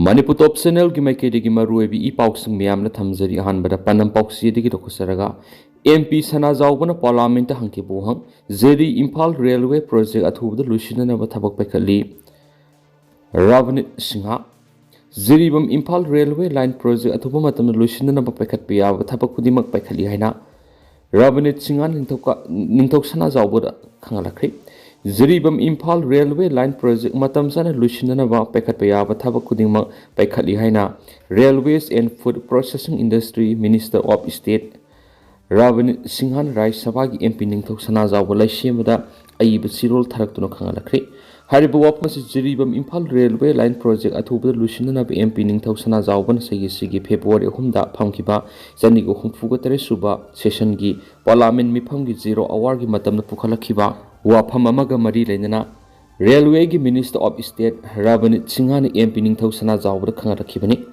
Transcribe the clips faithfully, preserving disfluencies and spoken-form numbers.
ꯃꯅꯤꯄꯨꯔ ꯇꯣꯞ ꯆꯦꯅꯦꯜꯒꯤ ꯃꯥꯏꯀꯩꯗꯒꯤ ꯃꯔꯨꯑꯣꯏꯕ ꯏ ꯄꯥꯎꯁꯤꯡ ꯃꯌꯥꯝꯅ ꯊꯝꯖꯔꯤ꯫ ꯑꯍꯥꯟꯕꯗ ꯄꯥꯟꯗꯝ ꯄꯥꯎꯆꯦꯗꯒꯤ ꯂꯧꯈꯠꯆꯔꯒ, ꯑꯦꯝ ꯄꯤ ꯁꯅꯥꯖꯥꯎꯕꯅ ꯄꯥꯔꯂꯥꯃꯦꯟꯠꯇ ꯍꯪꯈꯤꯕ ꯋꯥꯍꯪ, ꯖꯤꯔꯤ ꯏꯝꯐꯥꯜ ꯔꯦꯜꯋꯦ ꯄ꯭ꯔꯣꯖꯦꯛ ꯑꯊꯨꯕꯗ ꯂꯣꯏꯁꯤꯟꯅꯅꯕ ꯊꯕꯛ ꯄꯥꯏꯈꯠꯂꯤ꯫ Ravneet Singh, Jiribam Imphal railway line project ꯑꯊꯨꯕ ꯃꯇꯝꯗ ꯂꯣꯏꯁꯤꯟꯅꯅꯕ ꯄꯥꯏꯈꯠꯄ ꯌꯥꯕ ꯊꯕꯛ ꯈꯨꯗꯤꯡꯃꯛ ꯄꯥꯏꯈꯠꯂꯤ ꯍꯥꯏꯅ ꯔꯥꯕꯅꯤꯠ ꯁꯤꯡꯍ ꯅꯤꯡꯊꯧꯀ-, ꯅꯤꯡꯊꯧ ꯁꯅꯥꯖꯥꯎꯕꯗ ꯈꯪꯍꯜꯂꯛꯈ꯭ꯔꯦ꯫ Jiribam Imphal railway line project ꯃꯇꯝ ꯆꯥꯅ ꯂꯣꯏꯁꯤꯟꯅꯅꯕ ꯄꯥꯏꯈꯠꯄ ꯌꯥꯕ ꯊꯕꯛ ꯈꯨꯗꯤꯡꯃꯛ ꯄꯥꯏꯈꯠꯂꯤ ꯍꯥꯏꯅ Railways and Food Processing Industry Minister of State ꯔꯥꯕꯅꯤꯠ ꯁꯤꯡꯍꯟ ꯔꯥꯖ꯭ꯌ ꯁꯚꯥꯒꯤ ꯑꯦꯝ ꯄꯤ ꯅꯤꯡꯊꯧ ꯁꯅꯥꯖꯥꯎꯕ ꯂꯩꯁꯦꯝꯕꯗ ꯑꯏꯕ ꯆꯦꯔꯣꯜ ꯊꯥꯔꯛꯇꯨꯅ ꯈꯪꯍꯜꯂꯛꯈ꯭ꯔꯦ꯫ ꯍꯥꯏꯔꯤꯕ ꯋꯥꯐꯝ ꯑꯁꯤ Jiribam Imphal railway line project ꯑꯊꯨꯕꯗ ꯂꯣꯏꯁꯤꯟꯅꯅꯕ ꯑꯦꯝ ꯄꯤ ꯅꯤꯡꯊꯧ ꯁꯅꯥꯖꯥꯎꯕꯅ ꯆꯍꯤ ꯑꯁꯤꯒꯤ ꯐꯦꯕ꯭ꯔꯨꯋꯥꯔꯤ ꯑꯍꯨꯝꯗ ꯐꯝꯈꯤꯕ ꯆꯅꯤꯒ ꯍꯨꯝꯐꯨꯒ ꯇꯔꯦꯠ ꯁꯨꯕ ꯁꯦꯁꯟꯒꯤ ꯄꯥꯔꯂꯥꯃꯦꯟ ꯃꯤꯐꯝꯒꯤ ꯖꯤꯔꯣ ꯑꯋꯥꯔꯒꯤ ꯃꯇꯝꯗ ꯄꯨꯈꯠꯂꯛꯈꯤꯕ ꯋꯥꯐꯝ ꯑꯃꯒ ꯃꯔꯤ ꯂꯩꯅꯅ ꯔꯦꯜꯋꯦꯒꯤ ꯃꯤꯅꯤꯁꯇꯔ ꯑꯣꯐ ꯁ꯭ꯇꯦꯠ ꯔꯥꯕꯅꯤꯠ ꯁꯤꯡꯍꯅ ꯑꯦꯝ ꯄꯤ ꯅꯤꯡꯊꯧ ꯁꯅꯥꯖꯥꯎꯕꯗ ꯈꯪꯍꯜꯂꯛꯈꯤꯕꯅꯤ꯫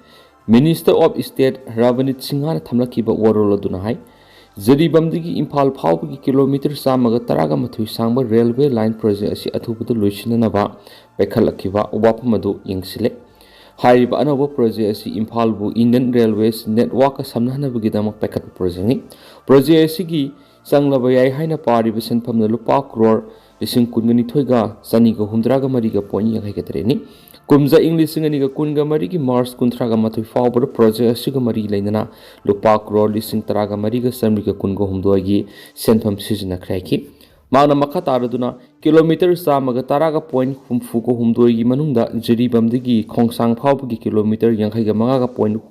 ꯃꯤꯅꯤꯁꯇꯔ ꯑꯣꯐ ꯁ꯭ꯇꯦꯠ ꯔꯥꯕꯅꯤꯠ ꯁꯤꯡꯍꯅ ꯊꯝꯂꯛꯈꯤꯕ ꯋꯥꯔꯣꯜ ꯑꯗꯨꯅ ꯍꯥꯏ, ꯖꯤꯔꯤꯕꯥꯝꯗꯒꯤ ꯏꯝꯐꯥꯜ ꯐꯥꯎꯕꯒꯤ ꯀꯤꯂꯣꯃꯤꯇꯔ ꯆꯥꯝꯃꯒ ꯇꯔꯥꯒ ꯃꯥꯊꯣꯏ ꯁꯥꯡꯕ ꯔꯦꯜꯋꯦ ꯂꯥꯏꯟ ꯄ꯭ꯔꯣꯖꯦꯛ ꯑꯁꯤ ꯑꯊꯨꯕꯗ ꯂꯣꯏꯁꯤꯟꯅꯅꯕ ꯄꯥꯏꯈꯠꯂꯛꯈꯤꯕ ꯋꯥꯐꯝ ꯑꯗꯨ ꯌꯦꯡꯁꯤꯜꯂꯦ꯫ ꯍꯥꯏꯔꯤꯕ ꯑꯅꯧꯕ ꯄ꯭ꯔꯣꯖꯦꯛ ꯑꯁꯤ ꯏꯝꯐꯥꯜꯕꯨ ꯏꯟꯗꯤꯌꯟ ꯔꯦꯜꯋꯦꯁ ꯅꯦꯠꯋꯥꯔꯛꯀ ꯁꯝꯅꯍꯟꯅꯕꯒꯤꯗꯃꯛ ꯄꯥꯏꯈꯠꯄ ꯄ꯭ꯔꯣꯖꯦꯛꯅꯤ꯫ ꯄ꯭ꯔꯣꯖꯦꯛ ꯑꯁꯤꯒꯤ ꯆꯪꯂꯕ ꯌꯥꯏ ꯍꯥꯏꯅ ꯄꯥꯔꯤꯕ ꯁꯦꯟꯐꯝꯅ ꯂꯨꯄꯥ ꯀ꯭ꯔꯣꯔ ꯂꯤꯁꯤꯡ ꯀꯨꯟꯒ ꯅꯤꯊꯣꯏꯒ ꯆꯅꯤꯒ ꯍꯨꯝꯗ꯭ꯔꯥꯒ ꯃꯔꯤꯒ ꯄꯣꯏꯟ ꯌꯥꯡꯈꯩꯒ ꯇꯔꯦꯠꯅꯤ꯫ ꯀꯨꯝꯖꯥ ꯏꯪ ꯂꯤꯁꯤꯡ ꯑꯅꯤꯒ ꯀꯨꯟꯒ ꯃꯔꯤꯒꯤ ꯃꯥꯔꯆ ꯀꯨꯟꯊ꯭ꯔꯥꯒ ꯃꯥꯊꯣꯏ ꯐꯥꯎꯕꯗ ꯄ꯭ꯔꯣꯖꯦꯛ ꯑꯁꯤꯒ ꯃꯔꯤ ꯂꯩꯅꯅ ꯂꯨꯄꯥ ꯀ꯭ꯔꯣꯔ ꯂꯤꯁꯤꯡ ꯇꯔꯥꯒ ꯃꯔꯤꯒ ꯆꯥꯃꯔꯤꯒ ꯀꯨꯟꯒ ꯍꯨꯝꯗꯣꯏꯒꯤ ꯁꯦꯟꯐꯝ ꯁꯤꯖꯤꯟꯅꯈ꯭ꯔꯦ ꯍꯥꯏꯈꯤ꯫ ꯃꯍꯥꯛꯅ ꯃꯈꯥ ꯇꯥꯔꯗꯨꯅ ꯀꯤꯂꯣꯃꯤꯇꯔ ꯆꯥꯝꯃꯒ ꯇꯔꯥꯒ ꯄꯣꯏꯟ ꯍꯨꯝꯐꯨꯒ ꯍꯨꯝꯗꯣꯏꯒꯤ ꯃꯅꯨꯡꯗ ꯖꯤꯔꯤꯕꯥꯝꯗꯒꯤ ꯈꯣꯡꯁꯥꯡ ꯐꯥꯎꯕꯒꯤ ꯀꯤꯂꯣꯃꯤꯇꯔ ꯌꯥꯡꯈꯩꯒ ꯃꯉꯥꯒ ꯄꯣꯏꯟ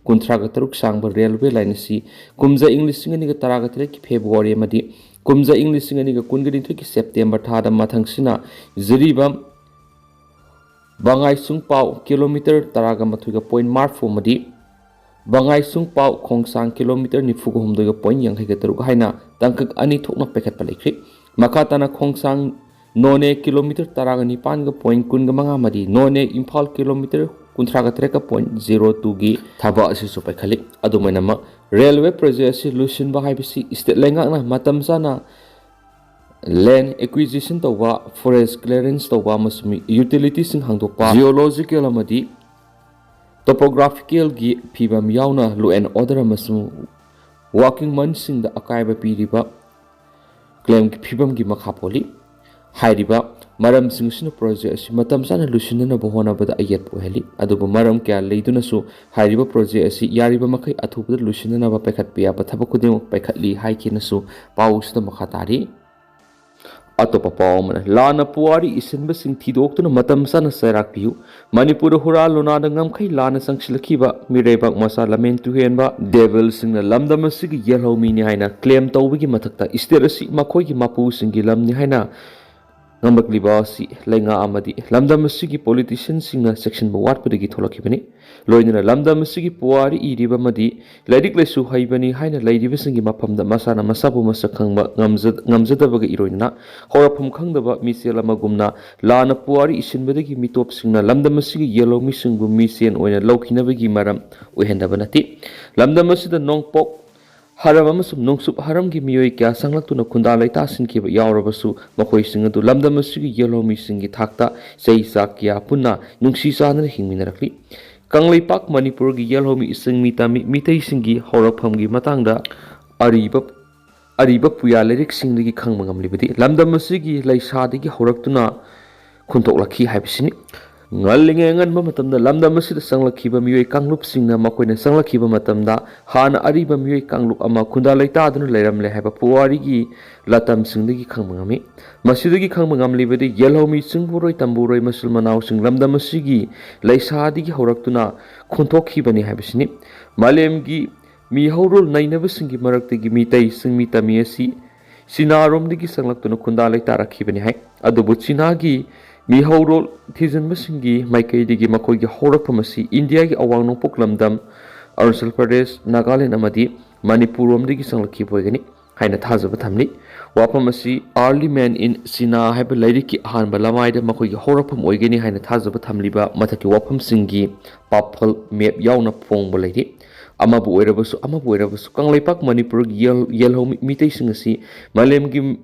ꯀꯨꯟꯊ꯭ꯔꯥꯒ ꯇꯔꯨꯛ ꯁꯥꯡꯕ ꯔꯦꯜꯋꯦ ꯂꯥꯏꯟ ꯑꯁꯤ ꯀꯨꯝꯖꯥ ꯏꯪ ꯂꯤꯁꯤꯡ ꯑꯅꯤꯒ ꯇꯔꯥꯒ ꯇꯔꯦꯠꯀꯤ ꯐꯦꯕ꯭ꯔꯨꯋꯥꯔꯤ ꯑꯃꯗꯤ ꯀꯨꯝꯖꯥ ꯏꯪ ꯂꯤꯁꯤꯡ ꯑꯅꯤꯒ ꯀꯨꯟꯒ ꯅꯤꯊꯣꯏꯒꯤ ꯁꯦꯞꯇꯦꯝꯕꯔ ꯊꯥꯗ ꯃꯊꯪꯁꯤꯅ ꯖꯤꯔꯤꯕꯥꯝ ꯕꯉꯥꯏꯁꯨꯡꯄꯥꯎ ꯀꯤꯂꯣꯃꯤꯇꯔ ꯇꯔꯥꯒ ꯃꯥꯊꯣꯏꯒ ꯄꯣꯏꯟ ꯃꯔꯤꯐꯨ ꯑꯃꯗꯤ ꯕꯉꯥꯏꯁꯨꯡꯄꯥꯎ ꯈꯣꯡꯁꯥꯡ ꯀꯤꯂꯣꯃꯤꯇꯔ ꯅꯤꯐꯨꯒ ꯍꯨꯝꯗꯣꯏꯒ ꯄꯣꯏꯟ ꯌꯥꯡꯈꯩꯒ ꯇꯔꯨꯛ ꯍꯥꯏꯅ ꯇꯥꯡꯀꯛ ꯑꯅꯤ ꯊꯣꯛꯅ ꯄꯥꯏꯈꯠꯄ ꯂꯩꯈ꯭ꯔꯦ꯫ ꯃꯈꯥ ꯇꯥꯅ ꯈꯣꯡꯁꯥꯡ ꯅꯣꯅꯦ ꯀꯤꯂꯣꯃꯤꯇꯔ ꯇꯔꯥꯒ ꯅꯤꯄꯥꯟꯒ ꯄꯣꯏꯟ ꯀꯨꯟꯒ ꯃꯉꯥ ꯑꯃꯗꯤ ꯅꯣꯅꯦ ꯏꯝꯐꯥꯜ ꯀꯤꯂꯣꯃꯤꯇꯔ ꯀꯨꯟꯊ꯭ꯔꯥꯒ ꯇꯔꯦꯠꯀ ꯄꯣꯏꯟ ꯖꯤꯔꯣ ꯇꯨꯒꯤ ꯊꯕꯛ ꯑꯁꯤꯁꯨ ꯄꯥꯏꯈꯠꯂꯤ꯫ ꯑꯗꯨꯃꯥꯏꯅꯃꯛ ꯔꯦꯜꯋꯦ ꯄ꯭ꯔꯣꯖꯦꯛ ꯑꯁꯤ ꯂꯣꯏꯁꯤꯟꯕ ꯍꯥꯏꯕꯁꯤ ꯁ꯭ꯇꯦꯠ ꯂꯩꯉꯥꯛꯅ ꯃꯇꯝ ꯆꯥꯅ ꯂꯦꯟ ꯑꯦꯀ꯭ꯋꯤꯖꯤꯁꯟ ꯇꯧꯕ, ꯐꯣꯔꯦꯁ ꯀ꯭ꯂꯤꯌꯥꯔꯦꯟꯁ ꯇꯧꯕ ꯑꯃꯁꯨꯡ ꯌꯨꯇꯤꯂꯤꯇꯤꯁꯤꯡ ꯍꯥꯡꯗꯣꯛꯄ, ꯖꯤꯑꯣꯂꯣꯖꯤꯀꯦꯜ ꯑꯃꯗꯤ Topographicalꯒꯤ ꯐꯤꯕꯝ ꯌꯥꯎꯅ law and order ꯑꯃꯁꯨꯡ workingmenꯁꯤꯡꯗ ꯑꯀꯥꯏꯕ ꯄꯤꯔꯤꯕ claimꯒꯤ ꯐꯤꯕꯝꯒꯤ ꯃꯈꯥ ꯄꯣꯜꯂꯤ꯫ ꯍꯥꯏꯔꯤꯕ ꯃꯔꯝꯁꯤꯡ ꯑꯁꯤꯅ project ꯑꯁꯤ ꯃꯇꯝ ꯆꯥꯅ ꯂꯣꯏꯁꯤꯟꯅꯅꯕ ꯍꯣꯠꯅꯕꯗ ꯑꯌꯦꯠꯄ ꯑꯣꯏꯍꯜꯂꯤ꯫ ꯑꯗꯨꯕꯨ ꯃꯔꯝ ꯀꯌꯥ ꯂꯩꯗꯨꯅꯁꯨ ꯍꯥꯏꯔꯤꯕ project ꯑꯁꯤ ꯌꯥꯔꯤꯕ ꯃꯈꯩ ꯑꯊꯨꯕꯗ ꯂꯣꯏꯁꯤꯟꯅꯅꯕ ꯄꯥꯏꯈꯠꯄ ꯌꯥꯕ ꯊꯕꯛ ꯈꯨꯗꯤꯡꯃꯛ ꯄꯥꯏꯈꯠꯂꯤ ꯍꯥꯏꯈꯤꯅꯁꯨ ꯄꯥꯎ ꯑꯁꯤꯗ ꯃꯈꯥ ꯇꯥꯔꯤ꯫ ꯑꯇꯣꯞꯄ ꯄꯥꯎ ꯑꯃꯅ, ꯂꯥꯟꯅ ꯄꯨꯋꯥꯔꯤ ꯏꯁꯤꯟꯕꯁꯤꯡ ꯊꯤꯗꯣꯛꯇꯨꯅ ꯃꯇꯝ ꯆꯥꯅ ꯆꯩꯔꯥꯛ ꯄꯤꯌꯨ꯫ ꯃꯅꯤꯄꯨꯔꯗ ꯍꯨꯔꯥꯟ ꯂꯣꯟꯅꯥꯗ ꯉꯝꯈꯩ ꯂꯥꯟꯅ ꯆꯪꯁꯤꯜꯂꯛꯈꯤꯕ ꯃꯤꯔꯩꯕꯥꯛ ꯃꯆꯥ ꯂꯝꯍꯦꯟ ꯇꯨꯍꯦꯟꯕ ꯗꯦꯕꯜꯁꯤꯡꯅ ꯂꯝꯗꯝ ꯑꯁꯤꯒꯤ ꯌꯦꯜꯍꯧꯃꯤꯅꯤ ꯍꯥꯏꯅ claim ꯇꯧꯕꯒꯤ ꯃꯊꯛꯇ state ꯑꯁꯤ ꯃꯈꯣꯏꯒꯤ ꯃꯄꯨꯁꯤꯡꯒꯤ ꯂꯝꯅꯤ ꯍꯥꯏꯅ ꯉꯝꯂꯛꯂꯤꯕ ꯑꯁꯤ ꯂꯩꯉꯥꯛ ꯑꯃꯗꯤ ꯂꯝꯗꯝ ꯑꯁꯤꯒꯤ politicianꯁꯤꯡꯅ ꯆꯦꯛꯁꯤꯟꯕ ꯋꯥꯠꯄꯗꯒꯤ ꯊꯣꯛꯂꯛꯈꯤꯕꯅꯤ꯫ ꯂꯣꯏꯅꯅ ꯂꯝꯗꯝ ꯑꯁꯤꯒꯤ ꯄꯨꯋꯥꯔꯤ ꯏꯔꯤꯕ ꯑꯃꯗꯤ ꯂꯥꯏꯔꯤꯛ ꯂꯥꯏꯁꯨ ꯍꯩꯕꯅꯤ ꯍꯥꯏꯅ ꯂꯩꯔꯤꯕꯁꯤꯡꯒꯤ ꯃꯐꯝꯗ ꯃꯁꯥꯅ ꯃꯁꯥꯕꯨ ꯃꯁꯛ ꯈꯪꯕ ꯉꯝꯖ-, ꯉꯝꯖꯗꯕꯒ ꯏꯔꯣꯏꯅꯅ ꯍꯧꯔꯛꯐꯝ ꯈꯪꯗꯕ ꯃꯤꯆꯦꯜ ꯑꯃꯒꯨꯝꯅ ꯂꯥꯟꯅ ꯄꯨꯋꯥꯔꯤ ꯏꯁꯤꯟꯕꯗꯒꯤ ꯃꯤꯇꯣꯞꯁꯤꯡꯅ ꯂꯝꯗꯝ ꯑꯁꯤꯒꯤ ꯌꯦꯜꯍꯧꯃꯤꯁꯤꯡꯕꯨ ꯃꯤꯆꯦꯜ ꯑꯣꯏꯅ ꯂꯧꯈꯤꯅꯕꯒꯤ ꯃꯔꯝ ꯑꯣꯏꯍꯟꯗꯕ ꯅꯠꯇꯦ꯫ ꯂꯝꯗꯝ ꯑꯁꯤꯗ ꯅꯣꯡꯄꯣꯛ ꯍꯔꯝ ꯑꯃꯁꯨꯡ ꯅꯣꯡꯆꯨꯞ ꯍꯔꯝꯒꯤ ꯃꯤꯑꯣꯏ ꯀꯌꯥ ꯆꯪꯂꯛꯇꯨꯅ ꯈꯨꯟꯗꯥ ꯂꯩꯇꯥꯁꯤꯟꯈꯤꯕ ꯌꯥꯎꯔꯕꯁꯨ, ꯃꯈꯣꯏꯁꯤꯡ ꯑꯗꯨ ꯂꯝꯗꯝ ꯑꯁꯤꯒꯤ ꯌꯦꯜꯍꯧꯃꯤꯁꯤꯡꯒꯤ ꯊꯥꯛꯇ ꯆꯩ ꯆꯥꯛ ꯀꯌꯥ ꯄꯨꯟꯅ ꯅꯨꯡꯁꯤ ꯆꯥꯟꯅꯅ ꯍꯤꯡꯃꯤꯟꯅꯔꯛꯂꯤ꯫ ꯀꯪꯂꯩꯄꯥꯛ ꯃꯅꯤꯄꯨꯔꯒꯤ ꯌꯦꯜꯍꯧꯃꯤ ꯏꯁꯤꯡ ꯃꯤ ꯇꯝꯃꯤ ꯃꯤꯇꯩꯁꯤꯡꯒꯤ ꯍꯧꯔꯛꯐꯝꯒꯤ ꯃꯇꯥꯡꯗ ꯑꯔꯤꯕ, ꯑꯔꯤꯕ ꯄꯨꯌꯥ ꯂꯥꯏꯔꯤꯛꯁꯤꯡꯗꯒꯤ ꯈꯪꯕ ꯉꯝꯂꯤꯕꯗꯤ ꯂꯝꯗꯝ ꯑꯁꯤꯒꯤ ꯂꯩꯁꯥꯗꯒꯤ ꯍꯧꯔꯛꯇꯨꯅ ꯈꯨꯟꯊꯣꯛꯂꯛꯈꯤ ꯍꯥꯏꯕꯁꯤꯅꯤ꯫ ꯉꯜꯂꯤꯉꯩ ꯑꯉꯟꯕ ꯃꯇꯝꯗ ꯂꯝꯗꯝ ꯑꯁꯤꯗ ꯆꯪꯂꯛꯈꯤꯕ ꯃꯤꯑꯣꯏ ꯀꯥꯡꯂꯨꯞꯁꯤꯡꯅ ꯃꯈꯣꯏꯅ ꯆꯪꯂꯛꯈꯤꯕ ꯃꯇꯝꯗ ꯍꯥꯟꯅ ꯑꯔꯤꯕ ꯃꯤꯑꯣꯏ ꯀꯥꯡꯂꯨꯞ ꯑꯃ ꯈꯨꯟꯗꯥ ꯂꯩꯇꯥꯗꯨꯅ ꯂꯩꯔꯝꯂꯦ ꯍꯥꯏꯕ ꯄꯨꯋꯥꯔꯤꯒꯤ ꯂꯇꯝꯁꯤꯡꯗꯒꯤ ꯈꯪꯕ ꯉꯝꯃꯤ꯫ ꯃꯁꯤꯗꯒꯤ ꯈꯪꯕ ꯉꯝꯂꯤꯕꯗꯤ ꯌꯦꯜꯍꯧꯃꯤ ꯆꯤꯡꯕꯨꯔꯣꯏ ꯇꯝꯕꯨꯔꯣꯏ ꯃꯆꯤꯜ ꯃꯅꯥꯎꯁꯤꯡ ꯂꯝꯗꯝ ꯑꯁꯤꯒꯤ ꯂꯩꯁꯥꯗꯒꯤ ꯍꯧꯔꯛꯇꯨꯅ ꯈꯨꯟꯊꯣꯛꯈꯤꯕꯅꯤ ꯍꯥꯏꯕꯁꯤꯅꯤ꯫ ꯃꯥꯂꯦꯝꯒꯤ ꯃꯤꯍꯧꯔꯣꯜ ꯅꯩꯅꯕꯁꯤꯡꯒꯤ ꯃꯔꯛꯇꯒꯤ ꯃꯤꯇꯩ ꯆꯤꯡꯃꯤ ꯇꯝꯃꯤ ꯑꯁꯤ ꯆꯤꯅꯥꯔꯣꯝꯗꯒꯤ ꯆꯪꯂꯛꯇꯨꯅ ꯈꯨꯟꯗꯥ ꯂꯩꯇꯥꯔꯛꯈꯤꯕꯅꯤ ꯍꯥꯏ꯫ ꯑꯗꯨꯕꯨ ꯆꯤꯅꯥꯒꯤ ꯃꯤꯍꯧꯔꯣꯜ ꯊꯤꯖꯤꯟꯕꯁꯤꯡꯒꯤ ꯃꯥꯏꯀꯩꯗꯒꯤ ꯃꯈꯣꯏꯒꯤ ꯍꯧꯔꯛꯐꯝ ꯑꯁꯤ ꯏꯟꯗꯤꯌꯥꯒꯤ ꯑꯋꯥꯡ ꯅꯣꯡꯄꯣꯛ ꯂꯝꯗꯝ, ꯑꯔꯨꯅꯥꯆꯜ ꯄ꯭ꯔꯗꯦꯁ, ꯅꯥꯒꯥꯂꯦꯟ ꯑꯃꯗꯤ ꯃꯅꯤꯄꯨꯔꯔꯣꯝꯗꯒꯤ ꯆꯪꯂꯛꯈꯤꯕ ꯑꯣꯏꯒꯅꯤ ꯍꯥꯏꯅ ꯊꯥꯖꯕ ꯊꯝꯂꯤ꯫ ꯋꯥꯐꯝ ꯑꯁꯤ Early Man in China ꯍꯥꯏꯕ ꯂꯥꯏꯔꯤꯛꯀꯤ ꯑꯍꯥꯟꯕ ꯂꯃꯥꯏꯗ ꯃꯈꯣꯏꯒꯤ ꯍꯧꯔꯛꯐꯝ ꯑꯣꯏꯒꯅꯤ ꯍꯥꯏꯅ ꯊꯥꯖꯕ ꯊꯝꯂꯤꯕ ꯃꯊꯛꯀꯤ ꯋꯥꯐꯝꯁꯤꯡꯒꯤ ꯄꯥꯐꯜ map ꯌꯥꯎꯅ ꯐꯣꯡꯕ ꯂꯩꯔꯤ꯫ ꯑꯃꯕꯨ ꯑꯣꯏꯔꯕꯁꯨ, ꯑꯃꯕꯨ ꯑꯣꯏꯔꯕꯁꯨ, ꯀꯪꯂꯩꯄꯥꯛ ꯃꯅꯤꯄꯨꯔꯒꯤ ꯌꯦꯜ-, ꯌꯦꯜꯍꯧ ꯃꯤ-, ꯃꯤꯇꯩꯁꯤꯡ ꯑꯁꯤ ꯃꯥꯂꯦꯝꯒꯤ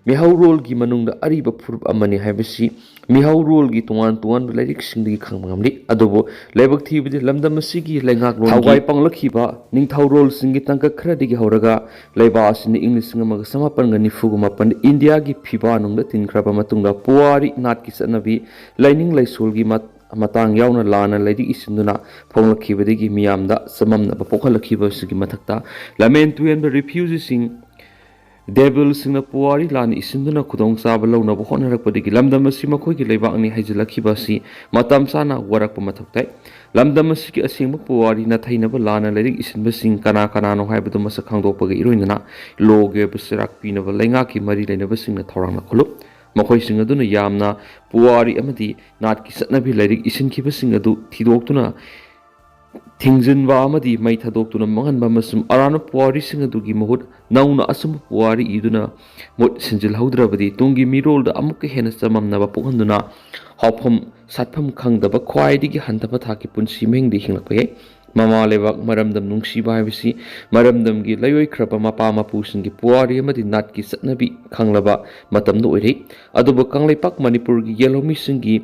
ꯃꯤꯍꯧꯔꯣꯜꯒꯤ ꯃꯅꯨꯡꯗ ꯑꯔꯤꯕ ꯐꯨꯔꯨꯞ ꯑꯃꯅꯤ ꯍꯥꯏꯕꯁꯤ ꯃꯤꯍꯧꯔꯣꯜꯒꯤ ꯇꯣꯉꯥꯟ ꯇꯣꯉꯥꯟꯕ ꯂꯥꯏꯔꯤꯛꯁꯤꯡꯗꯒꯤ ꯈꯪꯕ ꯉꯝꯂꯤ꯫ ꯑꯗꯨꯕꯨ ꯂꯥꯏꯕꯛ ꯊꯤꯕꯗꯤ ꯂꯝꯗꯝ ꯑꯁꯤꯒꯤ ꯂꯩꯉꯥꯛꯂꯣꯟꯒꯤ ꯊꯋꯥꯏ ꯄꯥꯡꯂꯛꯈꯤꯕ ꯅꯤꯡꯊꯧꯔꯣꯜꯁꯤꯡꯒꯤ ꯇꯥꯡꯀꯛ ꯈꯔꯗꯒꯤ ꯍꯧꯔꯒ ꯂꯩꯕꯥꯛ ꯑꯁꯤꯅ ꯏꯪ ꯂꯤꯁꯤꯡ ꯑꯃꯒ ꯆꯃꯥꯄꯟꯒ ꯅꯤꯐꯨꯒ ꯃꯥꯄꯟꯗ ꯏꯟꯗꯤꯌꯥꯒꯤ ꯐꯤꯕꯥ ꯅꯨꯡꯗ ꯇꯤꯟꯈ꯭ꯔꯕ ꯃꯇꯨꯡꯗ ꯄꯨꯋꯥꯔꯤ, ꯅꯥꯠꯀꯤ ꯆꯠꯅꯕꯤ, ꯂꯥꯏꯅꯤꯡ ꯂꯥꯏꯁꯣꯜꯒꯤ ꯃꯠ-, ꯃꯇꯥꯡ ꯌꯥꯎꯅ ꯂꯥꯟꯅ ꯂꯥꯏꯔꯤꯛ ꯏꯁꯤꯟꯗꯨꯅ ꯐꯣꯡꯂꯛꯈꯤꯕꯗꯒꯤ ꯃꯤꯌꯥꯝꯗ ꯆꯃꯝꯅꯕ ꯄꯣꯛꯍꯜꯂꯛꯈꯤꯕ ꯑꯁꯤꯒꯤ ꯃꯊꯛꯇ ꯂꯝꯍꯦꯟ ꯇꯨꯍꯦꯟꯕ ꯔꯤꯐ꯭ꯌꯨꯖꯤꯁꯤꯡ, ꯗꯦꯕꯤꯜꯁꯤꯡꯅ ꯄꯨꯋꯥꯔꯤ ꯂꯥꯟꯅ ꯏꯁꯤꯟꯗꯨꯅ ꯈꯨꯗꯣꯡꯆꯥꯕ ꯂꯧꯅꯕ ꯍꯣꯠꯅꯔꯛꯄꯗꯒꯤ ꯂꯝꯗꯝ ꯑꯁꯤ ꯃꯈꯣꯏꯒꯤ ꯂꯩꯕꯥꯛꯅꯤ ꯍꯥꯏꯖꯤꯜꯂꯛꯈꯤꯕ ꯑꯁꯤ ꯃꯇꯝ ꯆꯥꯅ ꯋꯥꯔꯛꯄ ꯃꯊꯧ ꯇꯥꯏ꯫ ꯂꯝꯗꯝ ꯑꯁꯤꯒꯤ ꯑꯁꯦꯡꯕ ꯄꯨꯋꯥꯔꯤ ꯅꯥꯊꯩꯅꯕ ꯂꯥꯟꯅ ꯂꯥꯏꯔꯤꯛ ꯏꯁꯤꯟꯕꯁꯤꯡ ꯀꯅꯥ ꯀꯅꯥꯅꯣ ꯍꯥꯏꯕꯗꯨ ꯃꯁꯛ ꯈꯪꯗꯣꯛꯄꯒ ꯏꯔꯣꯏꯅꯅ ꯂꯣꯒꯤ ꯑꯣꯏꯕ ꯆꯩꯔꯥꯛ ꯄꯤꯅꯕ ꯂꯩꯉꯥꯛꯀꯤ ꯃꯔꯤ ꯂꯩꯅꯕꯁꯤꯡꯅ ꯊꯧꯔꯥꯡ ꯂꯧꯈꯠꯂꯨ꯫ ꯃꯈꯣꯏꯁꯤꯡ ꯑꯗꯨꯅ ꯌꯥꯝꯅ ꯄꯨꯋꯥꯔꯤ ꯑꯃꯗꯤ ꯅꯥꯠꯀꯤ ꯆꯠꯅꯕꯤ ꯂꯥꯏꯔꯤꯛ ꯏꯁꯤꯟꯈꯤꯕꯁꯤꯡ ꯑꯗꯨ ꯊꯤꯗꯣꯛꯇꯨꯅ ꯊꯤꯡꯖꯤꯟꯕ ꯑꯃꯗꯤ ꯃꯩ ꯊꯥꯗꯣꯛꯇꯨꯅ ꯃꯥꯡꯍꯟꯕ ꯑꯃꯁꯨꯡ ꯑꯔꯥꯟꯕ ꯄꯨꯋꯥꯔꯤꯁꯤꯡ ꯑꯗꯨꯒꯤ ꯃꯍꯨꯠ ꯅꯧꯅ ꯑꯆꯨꯝꯕ ꯄꯨꯋꯥꯔꯤ ꯏꯗꯨꯅ ꯃꯍꯨꯠ ꯁꯤꯟꯖꯤꯜꯍꯧꯗ꯭ꯔꯕꯗꯤ ꯇꯨꯡꯒꯤ ꯃꯤꯔꯣꯜꯗ ꯑꯃꯨꯛꯀ ꯍꯦꯟꯅ ꯆꯃꯝꯅꯕ ꯄꯣꯛꯍꯟꯗꯨꯅ ꯍꯥꯎꯐꯝ ꯁꯥꯠꯐꯝ ꯈꯪꯗꯕ ꯈ꯭ꯋꯥꯏꯗꯒꯤ ꯍꯟꯊꯕ ꯊꯥꯛꯀꯤ ꯄꯨꯟꯁꯤ ꯃꯍꯤꯡꯗ ꯍꯤꯡꯂꯛꯄ ꯌꯥꯏ꯫ ꯃꯃꯥ ꯂꯩꯕꯥꯛ ꯃꯔꯝꯗꯝ ꯅꯨꯡꯁꯤꯕ ꯍꯥꯏꯕꯁꯤ ꯃꯔꯝꯗꯝꯒꯤ ꯂꯩꯑꯣꯏꯈ꯭ꯔꯕ ꯃꯄꯥ ꯃꯄꯨꯁꯤꯡꯒꯤ ꯄꯨꯋꯥꯔꯤ ꯑꯃꯗꯤ ꯅꯥꯠꯀꯤ ꯆꯠꯅꯕꯤ ꯈꯪꯂꯕ ꯃꯇꯝꯗ ꯑꯣꯏꯔꯛꯏ꯫ ꯑꯗꯨꯕꯨ ꯀꯪꯂꯩꯄꯥꯛ ꯃꯅꯤꯄꯨꯔꯒꯤ ꯌꯦꯜꯍꯧꯃꯤꯁꯤꯡꯒꯤ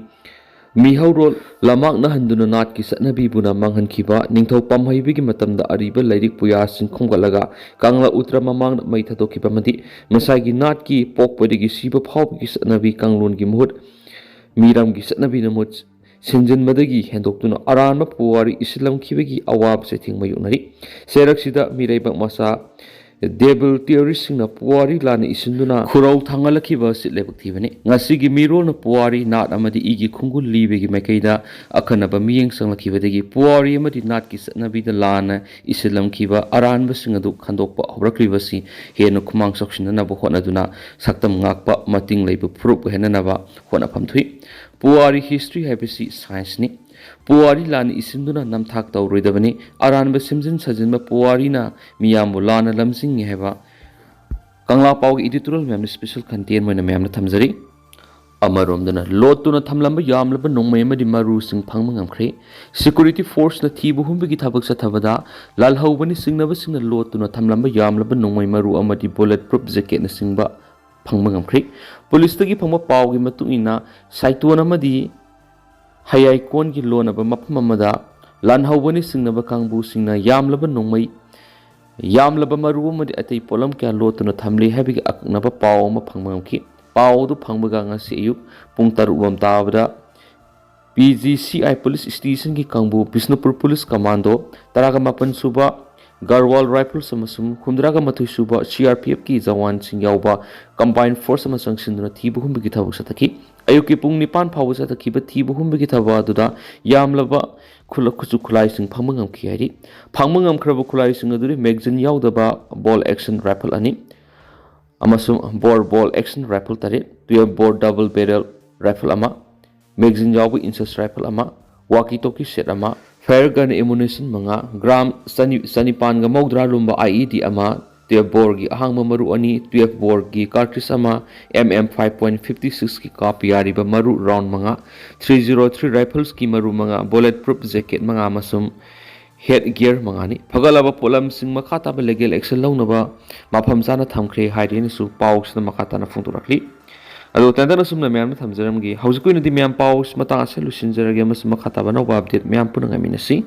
ꯃꯤꯍꯧꯔꯣꯜ ꯂꯝꯃꯥꯛꯅꯍꯟꯗꯨꯅ ꯅꯥꯠꯀꯤ ꯆꯠꯅꯕꯤꯕꯨꯅ ꯃꯥꯡꯍꯟꯈꯤꯕ ꯅꯤꯡꯊꯧ ꯄꯥꯝꯍꯩꯕꯒꯤ ꯃꯇꯝꯗ ꯑꯔꯤꯕ ꯂꯥꯏꯔꯤꯛ ꯄꯨꯌꯥꯁꯤꯡ ꯈꯣꯝꯒꯠꯂꯒ ꯀꯪꯂꯥ ꯎꯇ꯭ꯔ ꯃꯃꯥꯡꯗ ꯃꯩ ꯊꯥꯗꯣꯛꯈꯤꯕ ꯑꯃꯗꯤ ꯃꯁꯥꯒꯤ ꯅꯥꯠꯀꯤ ꯄꯣꯛꯄꯗꯒꯤ ꯁꯤꯕ ꯐꯥꯎꯕꯒꯤ ꯆꯠꯅꯕꯤ ꯀꯥꯡꯂꯣꯟꯒꯤ ꯃꯍꯨꯠ ꯃꯤꯔꯝꯒꯤ ꯆꯠꯅꯕꯤꯅ ꯃꯍꯨꯠ ꯁꯤꯟꯖꯤꯟꯕꯗꯒꯤ ꯍꯦꯟꯗꯣꯛꯇꯨꯅ ꯑꯔꯥꯟꯕ ꯄꯨꯋꯥꯔꯤ ꯏꯁꯤꯜꯂꯝꯈꯤꯕꯒꯤ ꯑꯋꯥꯕ ꯆꯩꯊꯦꯡ ꯃꯥꯌꯣꯛꯅꯔꯤ꯫ ꯆꯩꯔꯛꯁꯤꯗ ꯃꯤꯔꯩꯕꯥꯛ ꯃꯆꯥ ꯗꯦꯕꯤꯜ ꯇꯤꯑꯣꯔꯤꯁꯁꯤꯡꯅ ꯄꯨꯋꯥꯔꯤ ꯂꯥꯟꯅ ꯏꯁꯤꯟꯗꯨꯅ ꯈꯨꯔꯧ ꯊꯥꯡꯍꯜꯂꯛꯈꯤꯕ ꯑꯁꯤ ꯂꯥꯏꯕꯛ ꯊꯤꯕꯅꯤ꯫ ꯉꯁꯤꯒꯤ ꯃꯤꯔꯣꯜꯅ ꯄꯨꯋꯥꯔꯤ, ꯅꯥꯠ ꯑꯃꯗꯤ ꯏꯒꯤ ꯈꯣꯡꯒꯨꯜ ꯂꯤꯕꯒꯤ ꯃꯥꯏꯀꯩꯗ ꯑꯈꯟꯅꯕ ꯃꯤꯠꯌꯦꯡ ꯆꯪꯂꯛꯈꯤꯕꯗꯒꯤ ꯄꯨꯋꯥꯔꯤ ꯑꯃꯗꯤ ꯅꯥꯠꯀꯤ ꯆꯠꯅꯕꯤꯗ ꯂꯥꯟꯅ ꯏꯁꯤꯜꯂꯝꯈꯤꯕ ꯑꯔꯥꯟꯕꯁꯤꯡ ꯑꯗꯨ ꯈꯟꯗꯣꯛꯄ ꯍꯧꯔꯛꯂꯤꯕꯁꯤ ꯍꯦꯟꯅ ꯈꯨꯃꯥꯡ ꯆꯥꯎꯁꯤꯟꯅꯅꯕ ꯍꯣꯠꯅꯗꯨꯅ ꯁꯛꯇꯝ ꯉꯥꯛꯄ ꯃꯇꯤꯡ ꯂꯩꯕ ꯐꯨꯔꯨꯞ ꯑꯣꯏꯍꯟꯅꯅꯕ ꯍꯣꯠꯅꯐꯝ ꯊꯣꯛꯏ꯫ ꯄꯨꯋꯥꯔꯤ, ꯍꯤꯁꯇ꯭ꯔꯤ ꯍꯥꯏꯕꯁꯤ ꯁꯥꯏꯟꯁꯅꯤ꯫ ꯄꯨꯋꯥꯔꯤ ꯂꯥꯟꯅ ꯏꯁꯤꯟꯗꯨꯅ ꯅꯝꯊꯥꯛ ꯇꯧꯔꯣꯏꯗꯕꯅꯤ꯫ ꯑꯔꯥꯟꯕ ꯁꯦꯝꯖꯤꯟ ꯁꯥꯖꯤꯟꯕ ꯄꯨꯋꯥꯔꯤꯅ ꯃꯤꯌꯥꯝꯕꯨ ꯂꯥꯟꯅ ꯂꯝꯖꯤꯡꯉꯤ ꯍꯥꯏꯕ ꯀꯪꯂꯥ ꯄꯥꯎꯒꯤ editorial ꯃꯌꯥꯝꯅ special content ꯑꯣꯏꯅ ꯃꯌꯥꯝꯅ ꯊꯝꯖꯔꯤ꯫ ꯑꯃꯔꯣꯝꯗꯅ ꯂꯣꯠꯇꯨꯅ ꯊꯝꯂꯝꯕ ꯌꯥꯝꯂꯕ ꯅꯣꯡꯃꯩ ꯑꯃꯗꯤ ꯃꯔꯨꯁꯤꯡ ꯐꯪꯕ ꯉꯝꯈ꯭ꯔꯦ꯫ Security forceꯅ ꯊꯤꯕ ꯍꯨꯝꯕꯒꯤ ꯊꯕꯛ ꯆꯠꯊꯕꯗ ꯂꯥꯜꯍꯧꯕꯅꯤ ꯆꯤꯡꯅꯕꯁꯤꯡꯅ ꯂꯣꯠꯇꯨꯅ ꯊꯝꯂꯝꯕ ꯌꯥꯝꯂꯕ ꯅꯣꯡꯃꯩ ꯃꯔꯨ ꯑꯃꯗꯤ bullet proof jacketꯅꯆꯤꯡꯕ ꯐꯪꯕ ꯉꯝꯈ꯭ꯔꯦ꯫ ꯄꯨꯂꯤꯁꯇꯒꯤ ꯐꯪꯕ ꯄꯥꯎꯒꯤ ꯃꯇꯨꯡ ꯏꯟꯅ, ꯁꯥꯏꯇꯣꯟ ꯑꯃꯗꯤ ꯍꯌꯥꯏꯀꯣꯟꯒꯤ ꯂꯣꯟꯅꯕ ꯃꯐꯝ ꯑꯃꯗ ꯂꯥꯟꯍꯧꯕꯅ ꯆꯤꯡꯅꯕ ꯀꯥꯡꯕꯨꯁꯤꯡꯅ ꯌꯥꯝꯂꯕ ꯅꯣꯡꯃꯩ, ꯌꯥꯝꯂꯕ ꯃꯔꯨ ꯑꯃꯗꯤ ꯑꯇꯩ ꯄꯣꯠꯂꯝ ꯀꯌꯥ ꯂꯣꯠꯇꯨꯅ ꯊꯝꯂꯤ ꯍꯥꯏꯕꯒꯤ ꯑꯀꯛꯅꯕ ꯄꯥꯎ ꯑꯃ ꯐꯪꯕ ꯉꯝꯈꯤ꯫ ꯄꯥꯎ ꯑꯗꯨ ꯐꯪꯕꯒ ꯉꯁꯤ ꯑꯌꯨꯛ ꯄꯨꯡ ꯇꯔꯨꯛ ꯂꯣꯝ ꯇꯥꯕꯗ P G C I police ꯁ꯭ꯇꯦꯁꯟꯒꯤ ꯀꯥꯡꯕꯨ, ꯕꯤꯁꯅꯨꯄꯨꯔ ꯄꯨꯂꯤꯁ ꯀꯃꯥꯟꯗꯣ, ꯇꯔꯥꯒ ꯃꯥꯄꯟ ꯁꯨꯕ ꯒꯔꯋꯥꯜ ꯔꯥꯏꯐꯜꯁ ꯑꯃꯁꯨꯡ ꯍꯨꯝꯗ꯭ꯔꯥꯒ ꯃꯥꯊꯣꯏ ꯁꯨꯕ ꯁꯤ ꯑꯥꯔ ꯄꯤ ꯑꯦꯐꯀꯤ ꯖꯋꯥꯟꯁꯤꯡ ꯌꯥꯎꯕ ꯀꯝꯕꯥꯏꯟ ꯐꯣꯔꯁ ꯑꯃ ꯆꯪꯁꯤꯟꯗꯨꯅ ꯊꯤꯕ ꯍꯨꯝꯕꯒꯤ ꯊꯕꯛ ꯆꯠꯊꯈꯤ꯫ ꯑꯌꯨꯛꯀꯤ ꯄꯨꯡ ꯅꯤꯄꯥꯟ ꯐꯥꯎꯕ ꯆꯠꯊꯈꯤꯕ ꯊꯤꯕ ꯍꯨꯝꯕꯒꯤ ꯊꯕꯛ ꯑꯗꯨꯗ ꯌꯥꯝꯂꯕ ꯈꯨꯠꯂ-, ꯈꯨꯠꯁꯨ ꯈꯨꯠꯂꯥꯏꯁꯤꯡ ꯐꯪꯕ ꯉꯝꯈꯤ ꯍꯥꯏꯔꯤ꯫ ꯐꯪꯕ ꯉꯝꯈ꯭ꯔꯕ ꯈꯨꯠꯂꯥꯏꯁꯤꯡ ꯑꯗꯨꯗꯤ ꯃꯦꯒꯖꯤꯟ ꯌꯥꯎꯗꯕ ꯕꯣꯜ ꯑꯦꯛꯁꯟ ꯔꯥꯏꯐꯜ ꯑꯅꯤ ꯑꯃꯁꯨꯡ ꯕꯣꯔ ꯕꯣꯜ ꯑꯦꯛꯁꯟ ꯔꯥꯏꯐꯜ ꯇꯔꯦꯠ, ꯇꯨꯌꯦꯜꯐ ꯕꯣꯔ ꯗꯕꯜ ꯕꯦꯔꯦꯜ ꯔꯥꯏꯐꯜ ꯑꯃ, ꯃꯦꯒꯖꯤꯟ ꯌꯥꯎꯕ ꯏꯟꯁꯁ ꯔꯥꯏꯐꯜ ꯑꯃ, ꯋꯥꯀꯤ ꯇꯣꯀꯤ ꯁꯦꯠ ꯑꯃ, ꯐꯥꯌꯔ ꯒꯟ ꯑꯦꯃꯨꯅꯤꯁꯟ ꯃꯉꯥ, ꯒ꯭ꯔꯥꯝ ꯆꯅꯤ, ꯆꯅꯤꯄꯥꯟꯒ ꯃꯧꯗ꯭ꯔꯥ ꯂꯨꯝꯕ ꯑꯥꯏ ꯏ ꯗꯤ ꯑꯃ, ꯇꯨꯌꯦꯜꯐ ꯕꯣꯔꯒꯤ ꯑꯍꯥꯡꯕ ꯃꯔꯨ ꯑꯅꯤ, ꯇꯨꯌꯦꯜꯐ ꯕꯣꯔꯒꯤ ꯀꯥꯔꯇ꯭ꯔꯤꯖ ꯑꯃ, M M five point fifty ꯁꯤꯛꯁꯀꯤ ꯀꯥꯞꯄ ꯌꯥꯔꯤꯕ ꯃꯔꯨ ꯔꯥꯎꯟ ꯃꯉꯥ, ꯊ꯭ꯔꯤ ꯖꯤꯔꯣ ꯊ꯭ꯔꯤ ꯔꯥꯏꯐꯜꯁꯀꯤ ꯃꯔꯨ ꯃꯉꯥ, ꯕꯨꯂꯦꯠ ꯄ꯭ꯔꯨꯐ ꯖꯦꯀꯦꯠ ꯃꯉꯥ ꯑꯃꯁꯨꯡ ꯍꯦꯗ ꯒꯤꯌꯔ ꯃꯉꯥꯅꯤ꯫ ꯐꯒꯠꯂꯕ ꯄꯣꯠꯂꯝꯁꯤꯡ ꯃꯈꯥ ꯇꯥꯕ ꯂꯤꯒꯦꯜ ꯑꯦꯛꯁꯟ ꯂꯧꯅꯕ ꯃꯐꯝ ꯆꯥꯅ ꯊꯝꯈ꯭ꯔꯦ ꯍꯥꯏꯔꯤ ꯍꯥꯏꯅꯁꯨ ꯄꯥꯎꯁꯤꯗ ꯃꯈꯥ ꯇꯥꯅ ꯐꯣꯡꯗꯣꯔꯛꯂꯤ꯫ ꯑꯗꯣ ꯇꯦꯟꯇꯛꯅ ꯁꯨꯝꯅ ꯃꯌꯥꯝꯅ ꯊꯝꯖꯔꯝꯒꯦ꯫ ꯍꯧꯖꯤꯛꯀꯤ ꯑꯣꯏꯅꯗꯤ ꯃꯌꯥꯝ ꯄꯥꯎꯁꯤ ꯃꯇꯥꯡ ꯑꯁꯤꯗ ꯂꯣꯏꯁꯤꯟꯖꯔꯒꯦ ꯑꯃꯁꯨꯡ ꯃꯈꯥ ꯇꯥꯕ ꯑꯅꯧꯕ ꯑꯞꯗꯦꯠ ꯃꯌꯥꯝ ꯄꯨꯟꯅ ꯉꯥꯏꯃꯤꯟꯅꯁꯤ꯫